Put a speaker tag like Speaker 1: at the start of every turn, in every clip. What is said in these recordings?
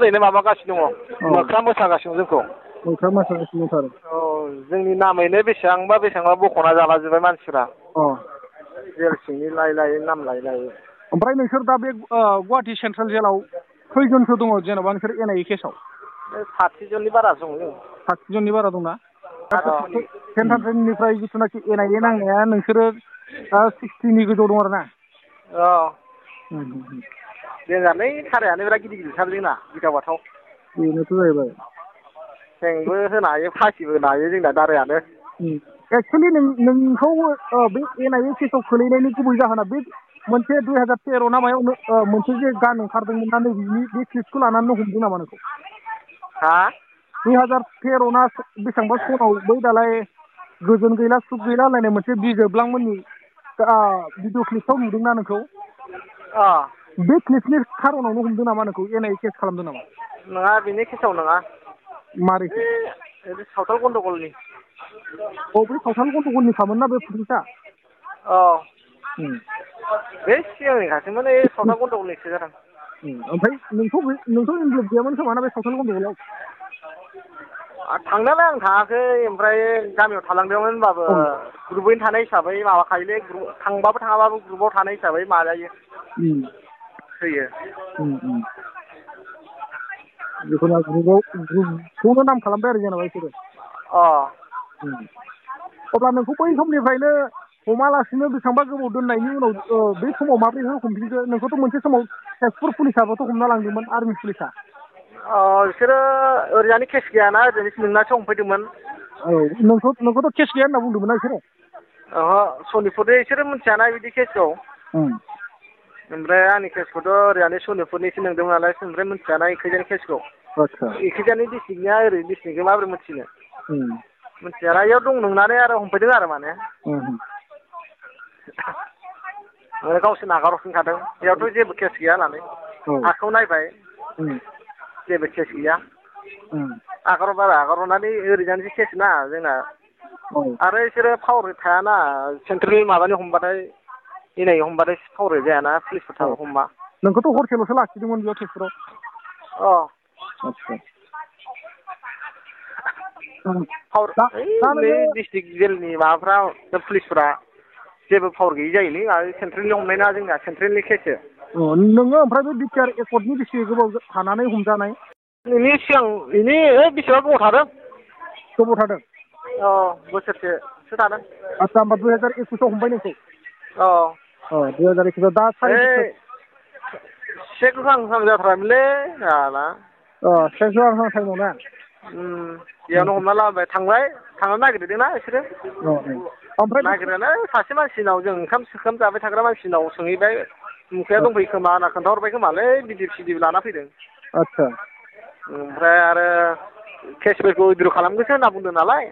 Speaker 1: ओरैनो माबागासिनो दङ मोख्रा मोसागासिनो जोंखौ
Speaker 2: मोख्रा मोसागासिनो दंथारो
Speaker 1: औ जोंनि नामैनो बेसेबांबा बख'ना जालाजोब्बाय मानसिफ्रा जेल सिंनि लायै नाम लायै
Speaker 2: ओमफ्राय नोंसोर दा बे गुवाहाटि सेन्ट्रेल जेलाव खैजनसो दङ जेन'बा नोंसोर एनआइए केसाव
Speaker 1: 60 जननि बारा दङ जों
Speaker 2: 60 जननि बारा दंना सेन्ट्रेलनिफ्राय जिथुनाखि एनआइए नांनाया नोंसोरो 60नि गोजौआव दं आरो ना
Speaker 1: जोंनानै थारायानो बिराद गिदिरथार जोंना गिथाव बाथाव
Speaker 2: बेनोथ' जाहैबाय
Speaker 1: जोंबो होनो हायो फासिबो होनो हायो जोंना दारायानो
Speaker 2: एक्सुवेलि नोंखौ बे एनआइए केसाव खोलैनायनि गुबै जाहोना बे मोनसे 2013 ना मायाव मोनसे जे गान ओंखारदोंमोन ना नैबेनि बे क्लिपखौ लानानै हमदों नामा नोंखौ
Speaker 1: हा
Speaker 2: 2013 ना बेसेबांबा सनाव बै दालाय गोजोन गैला सुख गैला होनलायनाय मोनसे बिजोबलांमोननि भिडिअ क्लिपआव नुदोंना नोंखौ बे क्लिपनि खार'नावनो हमदों नामा नोंखौ एनआइए केस खालामदों नामा
Speaker 1: नङा बेनि केसाव नङा
Speaker 2: मारै
Speaker 1: सावथाल गन्डगलनि
Speaker 2: बे सावथाल गन्डगलनिखामोन ना बे पुलिसा
Speaker 1: बे सिगांनिखासोमोन सावथाल गन्डगलनिसो जादों
Speaker 2: ओमफ्राय नोंथ' इनभल्भ गैयामोन खोमा ना बे सावथाल गन्डगलाव
Speaker 1: थांनायालाय आं थाङाखै ओमफ्राय गामियाव थालांदोंमोन होनबाबो ग्रुपैनो थानाय हिसाबै माबाखायोलै थांबाबो थाङाबाबो ग्रुपआव थानाय हिसाबै माबायो होयो
Speaker 2: जिखुनु ग्रुपखौनो नाम खालामबाय आरो जेनेबा बिसोरो अब्ला नोंखौ बै समनिफ्रायनो हमालासिनो बेसेबांबा गोबाव दोननायनि उनाव बे समाव माबोरै हमफिनखो नोंखौथ' मोनसे समाव तेजपुर पुलिसाबोथ' हमना लांदोंमोन आर्मि पुलिसा
Speaker 1: बिसोरो ओरैजानि केस गैयाना ओरैजानि नोंनासो हमफैदोंमोन
Speaker 2: नोंखौथ' केस गैया होनना बुंदोंमोन ना बिसोरो
Speaker 1: सनितपुरनि बिसोरो मिथियाना बिदि केसखौ ओमफ्राय आंनि केसखौथ' ओरैजानि सनितपुरनिसो नंदोंमोन नालाय ओमफ्राय मिथियाना इखैजानि केसखौ इखैजानि डिस्ट्रिक्टनिया ओरै डिस्ट्रिक्टखौ माबोरै मिथिनो मिथियाना इयाव दं नंनानै आरो हमफैदों आरो माने गावसोर नागार हरफिनखादों बेयावथ' जेबो केस गैया होननानै आखौ नायबाय जेबो केस गैया आगारहरनानै ओरैजानिसो केस ना जोंना आरो बिसोरो पावार थायाना सेन्ट्रेल माबानि हमबाथाय एनआइए हमबाथाय पावार जायाना पुलिसफोर हमबा
Speaker 2: नोंखौथ' हरसेल'सो लाखिदोंमोन बेयाव तेजपुराव
Speaker 1: डिस्ट्रिक्ट जेलनि माबाफ्रा पुलिसफोरा जेबो पावार गैयि जायोलै सेन्ट्रेलनि हमनाय ना जोंना सेन्ट्रेलनि केससो
Speaker 2: नोङो ओमफ्राय बे बिटिआर एकर्डनि बेसे गोबाव थानानै हमजानाय
Speaker 1: बेनि सिगां बेसेबा गोबाव थादों
Speaker 2: गोबाव थादों
Speaker 1: बोसोरसेसो थादों
Speaker 2: आदसा होमबा 2021 हमबाय नोंखौ 2021 दा
Speaker 1: एसे गोहां जाथारबायमोनलै
Speaker 2: टाइमाव ना
Speaker 1: बेयावनो हमना लाबोबाय थांनो नागिरदोंना बिसोरो
Speaker 2: ओमफ्राय
Speaker 1: नागिरनानै सासे मानसिनाव जों ओंखाम जाबाय थाग्रा मानसिनाव सोंहैबाय मुखाया दंफैयो खोमा होनना खोन्थाहरबाय खोमालै बिदिब लाना फैदों
Speaker 2: आदसा
Speaker 1: ओमफ्राय आरो केसफोरखौ उइद्र' खालामगोनसो होनना बुंदों नालाय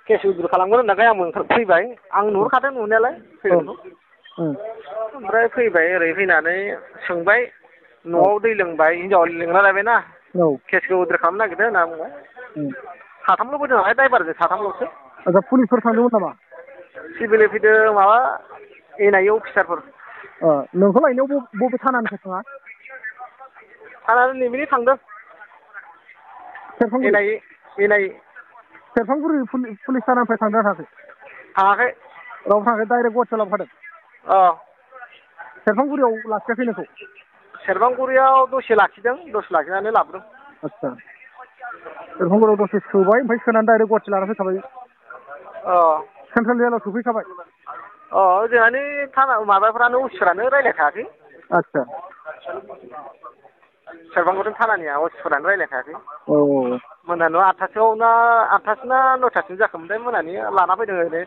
Speaker 1: केस उइद्र' खालामगोन होननायखाय आंबो फैबाय आं नुहुरखादों नुहुरनायालाय फैगोनखौ ओमफ्राय फैबाय ओरै फैनानै सोंबाय न'आव दै लोंबाय हिनजावा लिंना लायबायना केसखौ उइद्र' खालामनो नागिरदों होनना बुंबाय साथामल' फैदों नालाय द्राइभारजों साथामल'सो
Speaker 2: आदसा पुलिसफोर थांदोंमोन नामा
Speaker 1: सिभिलनि फैदों माबा एनआइए अफिसारफोर
Speaker 2: नोंखौ लायनायाव बबे थानानिफ्राय थाङा
Speaker 1: थानानै नैबेनि थांदों एनआइए
Speaker 2: सेरफांगुरि पुलिस थानानिफ्राय थांदों ना थाङाखै
Speaker 1: थाङाखै
Speaker 2: रावबो थाङाखै डाइरेक्ट गुवाहाटियाव लाबोखादों सेरफांगुरियाव लाखियाखै नोंखौ
Speaker 1: सेरफांगुरियाव दसे लाखिनानै लाबोदों
Speaker 2: आदसा सेरफांगुरियाव दसे सोबाय ओमफ्राय सोनानै डाइरेक्ट गुवाहाटि लाना फैखाबाय सेन्ट्रेल जेलाव सोफैखाबाय
Speaker 1: जोंहानि माबाफ्रानो अफिसारानो रायज्लायखायाखै
Speaker 2: आदसा
Speaker 1: सेरफांगुरि थानानिया अफिसारानो रायज्लायखायाखै मोनानो 8थासोआव ना 8थासो ना 9थासो जाखोमोनथाय मोनानि लाना फैदों ओरैनो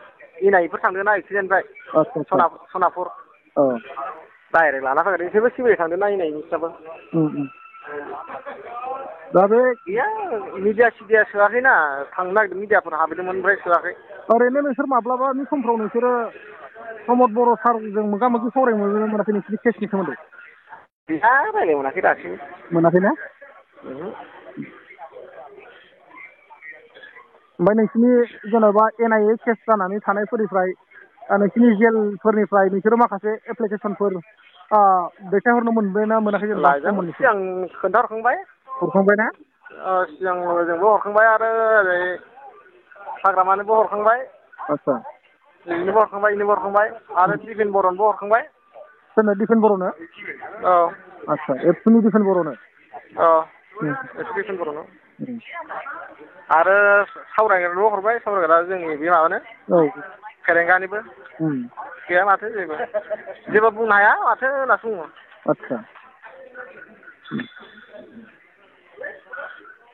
Speaker 1: एनआइएफोर थांदोंना एक्सिडेन्टनिफ्राय सनापुर डाइरेक्ट लाना फैखादों बिसोरबो सिभिल थांदोंना एनआइएनिफ्राबो
Speaker 2: दा बे
Speaker 1: गैया मिडिया सोआखैना थांनो नागिरदों मिडियाफोर हाबैदोंमोन ओमफ्राय सोआखै
Speaker 2: ओरैनो नोंसोर माब्लाबानि समफ्राव नोंसोरो प्रमद बर' सारजों मोगा मोगि सावरायनो मोनाखै नोंसोरनि केसनि सोमोन्दै
Speaker 1: गैया रायज्लायनो मोनाखै दासिम
Speaker 2: मोनाखैना ओमफ्राय नोंसोरनि जेनेबा एनआइए केस जानानै थानायफोरनिफ्राय नोंसोरनि जेलफोरनिफ्राय नोंसोरो माखासे एप्लिकेसनफोर दैथायहरनो मोनबायना मोनाखै जेनेबा
Speaker 1: सिगां खोन्थाहरखांबाय
Speaker 2: हरखांबाय ना
Speaker 1: सिगां जोंबो हरखांबाय आरो ओरै हाग्रामानोबो हरखांबाय
Speaker 2: आदसा
Speaker 1: इनोबो हरखांबाय आरो दिपेन बर'नोबो हरखांबाय
Speaker 2: सोरनो दिपेन बर'नो
Speaker 1: औ
Speaker 2: आदसा एबसुनि दिपेन बर'नो
Speaker 1: औ दिपेन बर'नो आरो सावरायग्रानोबो हरबाय सावरायग्रा जोंनि बे माबानो
Speaker 2: औ
Speaker 1: फेरेंगानिबो गैया माथो जेबो बुंनो हाया माथो होनना बुङो
Speaker 2: आदसा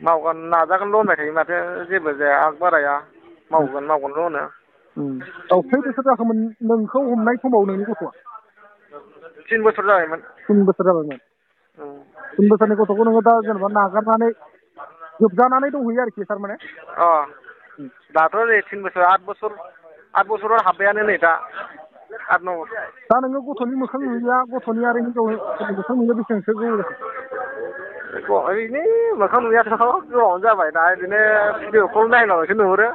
Speaker 1: मावगोन नाजागोनल' होनबाय थायो माथो जेबो जाया आग बाराया मावगोनल' होनो
Speaker 2: औ खै बोसोर जाखोमोन नोंखौ हमनाय समाव नोंनि गथ'आ
Speaker 1: 3 बोसोर जाबायमोन
Speaker 2: 3 बोसोर जाबायमोन 3 बोसोरनि गथ'खौ नोङो दा जेनेबा नागारनानै जोबजानानै दंहैयो आरोखि थारमाने
Speaker 1: दाथ' नै 3 बोसोर 8 बोसोर हाबबायानो नै दा 8-9 बोसोर
Speaker 2: दा नोङो गथ'नि मोखां नुयिया गथ'नि आरो हिनजावफोरनि मोखां नुयिया बेसेबांसो गोबाव जाखो
Speaker 1: ओरैनो मोखां नुयियाथ' गोबावानो जाबाय दा बिदिनो भिडिअ कल नायलाबासो नुहुरो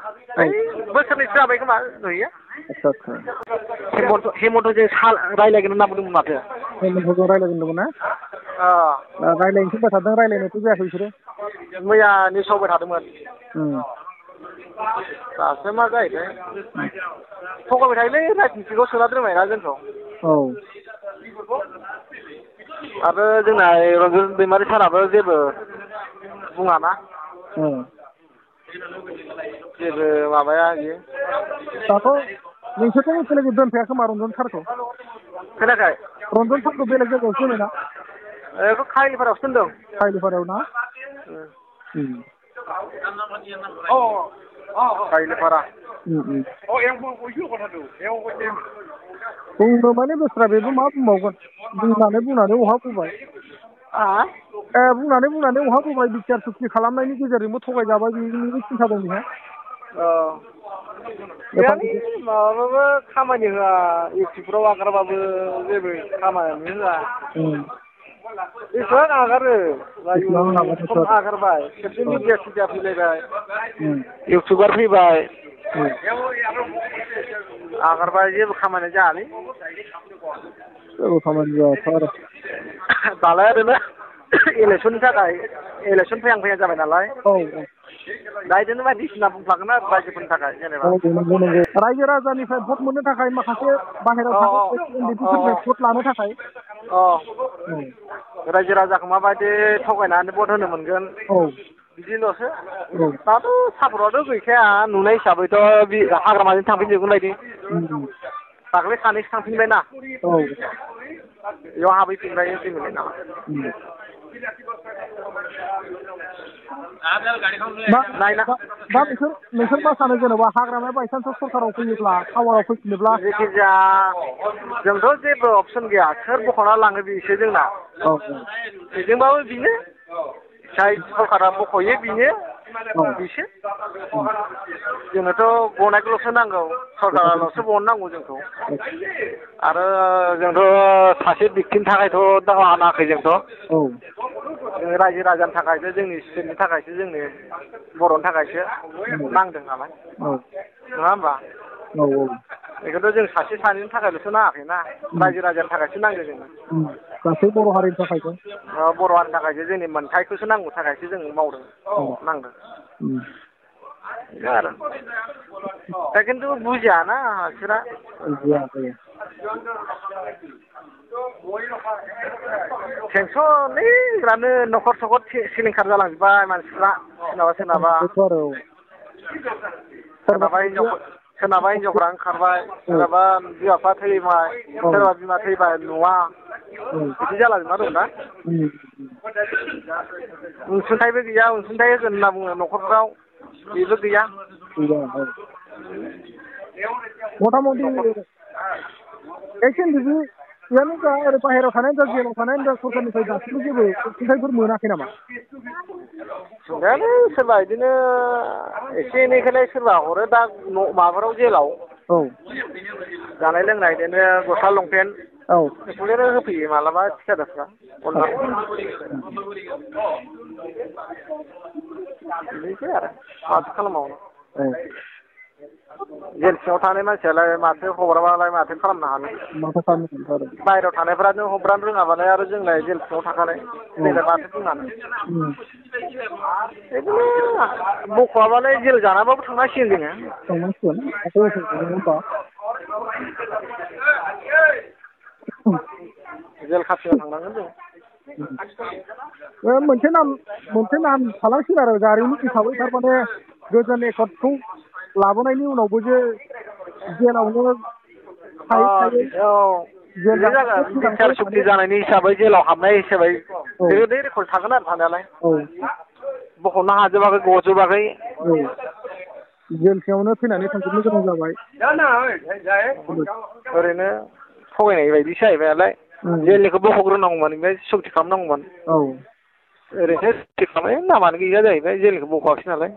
Speaker 1: बोसोरनैसो जाबाय खोमा नुयिया
Speaker 2: आदसा आदसा
Speaker 1: हेमन्तजों रायज्लायगोन होनना बुंदोंमोन माथो
Speaker 2: हेमन्तजों रायज्लायगोन होनदोंमोन ना रायज्लायनो थिनबाय थादों रायज्लायनायथ' जायाखै बिसोरो
Speaker 1: मैया निउसावबाय थादोंमोन दासो मा जाहैबाय थगायबाय थायोलै राजनितिकआव सोना दोनबायना जोंखौ आरो जोंना रन्जन दैमारि साराबो जेबो बुङाना जेबो माबाया बियो
Speaker 2: दाथ' नोंसोरथ' बेलेग दोनफाया खोमा रन्जन सारखौ
Speaker 1: खोनायाखै
Speaker 2: रन्जन सारखौ बेलेग जायगायावसो दोनो ना
Speaker 1: बेखौ खाहिलिफारायावसो दोनदों
Speaker 2: खाहिलिफारायाव ना
Speaker 1: खाहिलिफारा
Speaker 2: बुंनो माने बेस्रा बेबो मा बुंबावगोन बुंनानै अहा बुंबाय बुंनानै अहा बुंबाय बिटिआर सुक्ति खालामनायनि गेजेरजोंबो थगायजाबाय बेनिबो सिन्था दं बेहा
Speaker 1: गैयालै माबाबाबो खामानि होआ इउटुबफ्राव आगारबाबो जेबो खामानियानो होआ बेसेबां आगारो आगारबाय खेबसे मिडिया फैलायबाय इउटुबार फैबाय आगारबाय जेबो खामानि जायालै
Speaker 2: जेबो खामानि जायाथ' आरो
Speaker 1: दालाय ओरैनो इलेक्सननि थाखाय इलेक्सन फैहां जाबाय नालाय दा बिदिनो बायदिसिना बुंफ्लागोन आरो रायजोफोरनि थाखाय जेनेबा
Speaker 2: नंगौ रायजो राजानिफ्राय भट मोननो थाखाय माखासे बाहेरायाव थानाय केन्डिडेटफोरनिफ्राय भट लानो थाखाय
Speaker 1: रायजो राजाखौ माबायदि थगायनानै भट होनो मोनगोन बिदिल'सो दाथ' सापर्टआथ' गैखाया नुनाय हिसाबैथ' बे हाग्रामाजों थांफिनजोबगोन बायदि दाख्लै सानैसो थांफिनबायना बेयाव हाबहैफिनबाय फैमिलि नामा
Speaker 2: दा नोंसोर मा सानो जेनेबा हाग्रामाया बायसान्सआव सरकाराव फैयोब्ला पावाराव फैफिनोब्ला
Speaker 1: जायखिजाया जोंथ' जेबो अपसन गैया सोर बख'ना लाङो बेसो जोंना बेजोंबाबो बेनो जाय सरकारा बख'यो बेनो बिसो जोंनोथ' गनायखौल'सो नांगौ सरकाराल'सो बहन नांगौ जोंखौ आरो जोंथ' सासे बेक्तिनि थाखायथ' दावहा नाङाखै जोंथ' रायजो राजानि थाखायसो जोंनि स्टेटनि थाखायसो जोंनि बर'नि थाखायसो नांदों नालाय नङा होमबा बेखौथ' जों सासे सानैनि थाखायल'सो नाङाखैना रायजो राजानि थाखायसो नांदों जोंनो
Speaker 2: गासै बर' हारिनि थाखायबो
Speaker 1: बर' हारिनि थाखायसो जोंनि मोनथायखौसो नांगौ थाखायसो जों मावदों नांदों आरो दा खिन्थु बुजियाना बिसोरा टेनसनलै बिरादनो न'खर सकर सिलिंखार जालांजोब्बाय मानसिफ्रा सोरनाबा सोरनाबा हिनजावफ्रा ओंखारबाय सोरनाबा बिमा बिफा थैबाय सोरबा बिमा थैबाय नुवा बिदि जालांजोबना दं दा अनसुंथाइबो गैया अनसुंथाइ होगोन होनना बुङो न'खरफ्राव बेबो गैया
Speaker 2: मथा मथि यानो जा ओरै बाहेरायाव थानायानो जा जेलाव थानायानो जा सरकारनिफ्राय दासिमबो जेबो अनसुंथाइफोर मोनाखै नामा
Speaker 1: सोंनायालै सोरबा बिदिनो एसे एनैखौलाय सोरबा हरो दा माबाफोराव जेलाव जानाय लोंनाय बिदिनो गस्ला लंपेन्ट बेखौनो होफैयो मालाबा थिखादारफ्रा बिदिनोसै आरो माथो खालामबावनो जेल सिङाव थानाय मानसियालाय माथो हराबालाय माथो खालामनो हानो बाहेरायाव थानायफ्रानो हरब्रानो रोङाबालाय आरो जोंलाय जेल सिङाव थाखानाय जोंलाय माथो बुंनो बिदिनो बख'आबालाय जेल जानाबाबो थांनांसिगोन जोङो जेल खाथियाव थांनांगोन जों
Speaker 2: मोनसे नाम थालांसिगोन आरो जारिमिन हिसाबै थारमाने गोजोन एकर्डखौ लाबोनायनि उनावबो जे जेलावनो थायै थायै
Speaker 1: बिटिआर सुक्ति जानायनि हिसाबै जेलाव हाबनाय हिसाबै बेबायदि रेकर्ड थागोन आरो थानायालाय बख'नो हाजोबाखै गजोबाखै
Speaker 2: जेल सिङावनो फैनानै थांजोबनो गोनां जाबाय
Speaker 1: ओरैनो थगायनाय बायदिसो जाहैबाय नालाय जेलनिखौ बख'ग्रोनांगौमोन ओमफ्राय सुक्ति खालामनांगौमोन ओरैनो सुक्ति खालामनाय नामानो गैया जाहैबाय जेलनिखौ बख'आखिसै नालाय